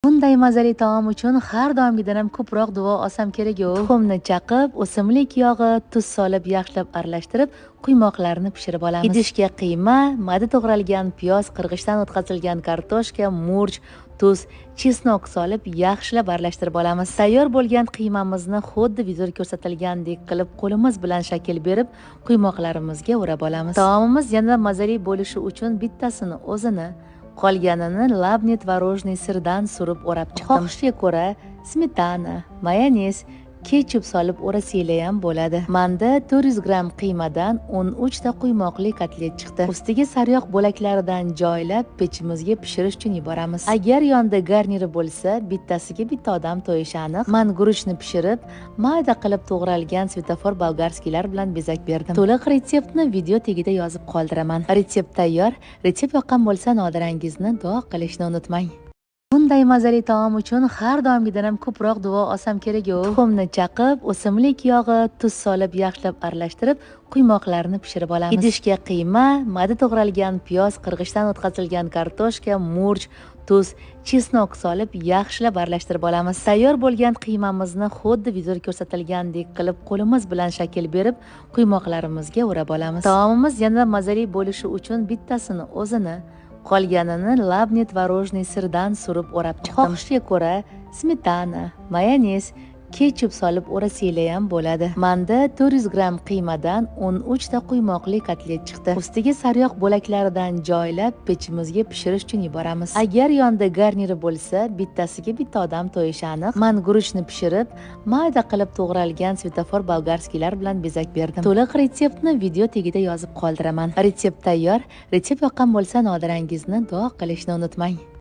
Bunday mazali taom uchun har doimgidan ham ko'proq duo olsam kerak-ku. Tuxumni chaqib, o'simlik yog'i, tuz solib yaxshilab aralashtirib, quymoqlarni pishirib olamiz. Idishga qiyma, mayda to'g'ralgan piyoz, qirg'ichdan o'tkazilgan kartoshka, murch, tuz, chesnok solib yaxshilab aralashtirib olamiz. Tayyor bo'lgan qiymamizni xuddi videoda ko'rsatilgandek qilib qo'limiz bilan shakl berib, quymoqlarimizga o'rab olamiz. Taomimiz yanada mazali bo'lishi uchun bittasini o'zini, qolganini labne tvorожный sirdan surib o'rab chiqdim. Xohishga ko'ra smetana, mayonez, ketchup solib o'rasanglar ham bo'ladi. Menda 400 gramm qiymadan 13 ta quymoqli kotlet chiqdi. Ustiga sariyog' bo'laklaridan joylab pechimizga pishirish uchun yuboramiz. Agar yonda garniri bo'lsa, bittasiga bitta odam to'yishi aniq. Men guruchni pishirib, mayda qilib to'g'ralgan svetofor bolgarskiylar bilan bezak berdim. To'liq retseptni video tagida yozib qoldiraman. Retsept tayyor. Retsept yoqqan bo'lsa, nodirangizni duo qilishni unutmang. Bunday mazali taom uchun har doimgidan ham ko'proq duo olsam kerak-ku. Tuxumni chaqib, o'simlik yog'i, tuz solib yaxshilab aralashtirib, quymoqlarni pishirib olamiz. Idishga qiyma, mayda to'g'ralgan piyoz, qirg'ichdan o'tkazilgan kartoshka, murch, tuz, chesnok solib yaxshilab aralashtirib olamiz. Tayyor bo'lgan qiymamizni xuddi videoda ko'rsatilgandek qilib qo'limiz bilan shakl berib, quymoqlarimizga o'rab olamiz. Taomimiz yanada mazali bo'lishi uchun bittasini o'zini, qolganini labne tvorожный sirdan surib o'rab chiqdim. Xohishga ko'ra smetana, mayonez, ketchup solib o'rasanglar ham bo'ladi. Menda 400 gramm qiymadan 13 ta quymoqli kotlet chiqdi. Ustiga sariyog' bo'laklaridan joylab pechimizga pishirish uchun yuboramiz. Agar yonda garniri bo'lsa, bittasiga bitta odam to'yishi aniq. Men guruchni pishirib, mayda qilib to'g'ralgan svetofor bolgarskiylar bilan bezak berdim. To'liq retseptni video tagida yozib qoldiraman. Retsept tayyor. Retsept yoqqan bo'lsa, nodirangizni duo qilishni unutmang.